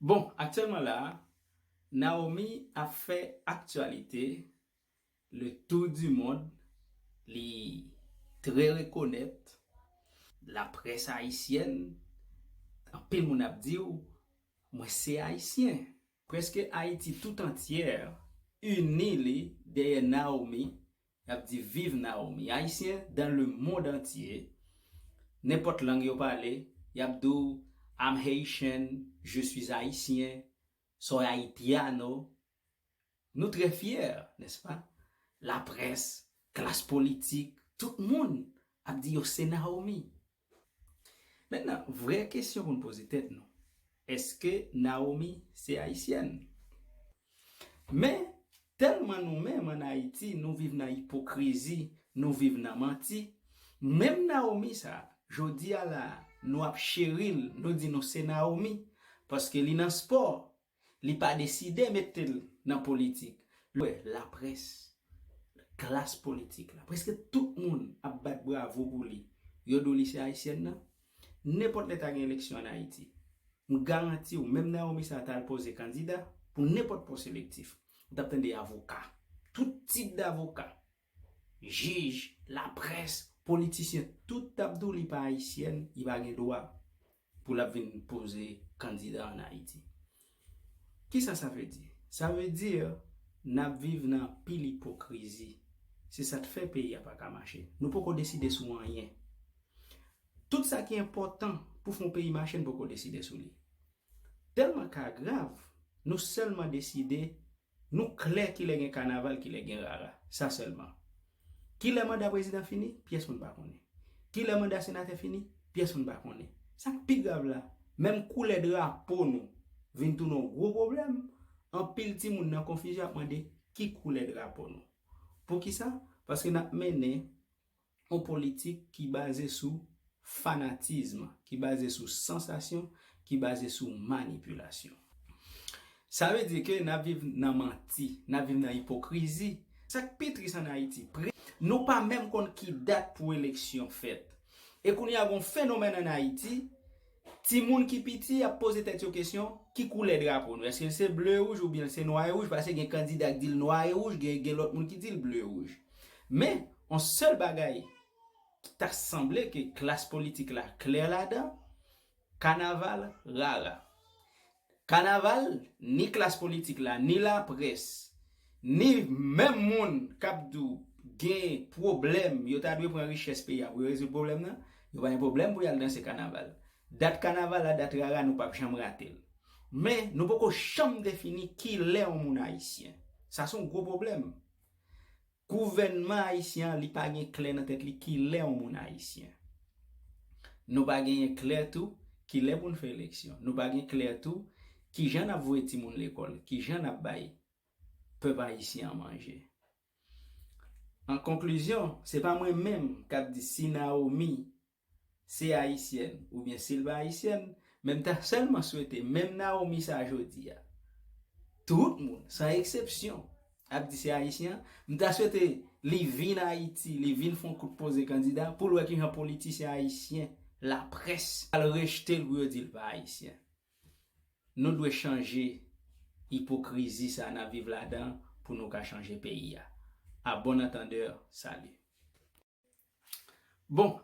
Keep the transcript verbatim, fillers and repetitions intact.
Bon, aktyèlman la, Naomi ap fè aktyalite, le tour du monde, li trè rekonèt, laprès ayisyèn, anpil moun ap di w, mwen se ayisyen. Prèske Ayiti tout antyè ini li dèyè Naomi, y ap di viv Naomi. Ayisyen dans le monde entier, nenpòt lang yo pale, y ap di w I'm Haitian, je suis haïtien, soy haitiano. Nou trè fyè, nèspa? Laprès, klas politik, tout moun ap di yo se Naomi. Mentnan, vrè kesyon pou n poze tèt nou, èske Naomi se ayisyèn? Men, tèlman nou menm ann Ayiti, nou viv nan ipokrizi, nou viv nan manti. Menm Naomi sa, jodi a la, nou ap cheri l, nou di nou se Naomi, paske li nan spò, li pa deside mete l nan politik. Lè w wè laprès, klas politik la, prèske tout moun ap bat bravo pou li. Yo di w li se ayisyèn nan. Nenpòt lè ta gen eleksyon ann Ayiti, m garanti w, menm Naomi sa ta al poze kandida pou nenpòt pòs elektif, ou t ap tande avoka, tout tip davoka, jij, laprès, politisyen, tout t ap di w li pa ayisyèn, li pa gen dwa pou l ap vin poze kandida ann Ayiti. Kisa sa vle di? Sa vle di n ap viv nan anpil ipokrizi. Se sa k fè peyi a pa ka mache. Nou poko deside sou anyen. Tout sa ki enpòtan pou fè yon peyi mache, n poko deside sou li. Tèlman ka grav, nou sèlman deside, nou klè kilè gen kanaval, kilè gen rara. Sa sèlman. Kilè manda prezidan fini, pyès moun pa konnen. Kilè manda senatè fini, pyès moun pa konnen. Sa k pi grav la, menm koulè drapo nou vin tounen yon gwo pwoblèm. Anpil timoun nan konfizyon ap mande ki koulè drapo nou. Poukisa? Paske n ap mennen yon politik ki baze sou fanatism, ki baze sou sansasyon, ki baze sou manipilasyon. Sa vle di ke n ap viv nan manti, n ap viv nan ipokrizi. Sa k pi tris ann Ayiti, pre-, nou pa menm konn ki dat pou eleksyon fèt. E kounye a, gen yon fenomèn ann Ayiti, timoun ki piti ap poze tèt yo kesyon, ki koulè drapo nou? Èske l se ble e wouj oubyen l se nwa e wouj? Paske gen kandida k di l nwa e wouj, gen, gen lòt moun ki di l ble e wouj. Men, yon sèl bagay ki ta sanble ke klas politik la klè ladan, kanaval, rara. Kanaval, ni klas politik la, ni laprès, ni menm moun k ap di w gen pwoblèm, yo ta dwe pran richès peyi a pou yo rezoud pwoblèm nan, yo pa gen pwoblèm pou y al danse kanaval. Dat kanaval la, dat rara, nou p ap janm rate l. Men, nou poko janm defini kilè yon moun ayisyen. Sa se yon gwo pwoblèm. Gouvènman ayisyen an, li pa gen klè nan tèt li kilè yon moun ayisyen. Nou pa genyen klè tou kilè pou n fè eleksyon. Nou pa gen klè tou kijan n ap voye timoun lekòl, kijan n ap bay pèp ayisyen an manje. An konklizyon, se pa mwen menm k ap di si Naomi se ayisyèn oubyen si l pa ayisyèn, men m ta sèlman swete menm Naomi sa jodi a, tout moun, san eksepsyon, ap di se ayisyen, m ta swete li vin Ayiti, li vin fè yon kout poze kandida pou l wè kijan politisyen ayisyen, laprès, al rejte l pou yo di l pa ayisyen. Nou dwe chanje ipokrizi sa n ap viv ladan pou nou ka chanje peyi a. À bon entendeur, salut. Bon,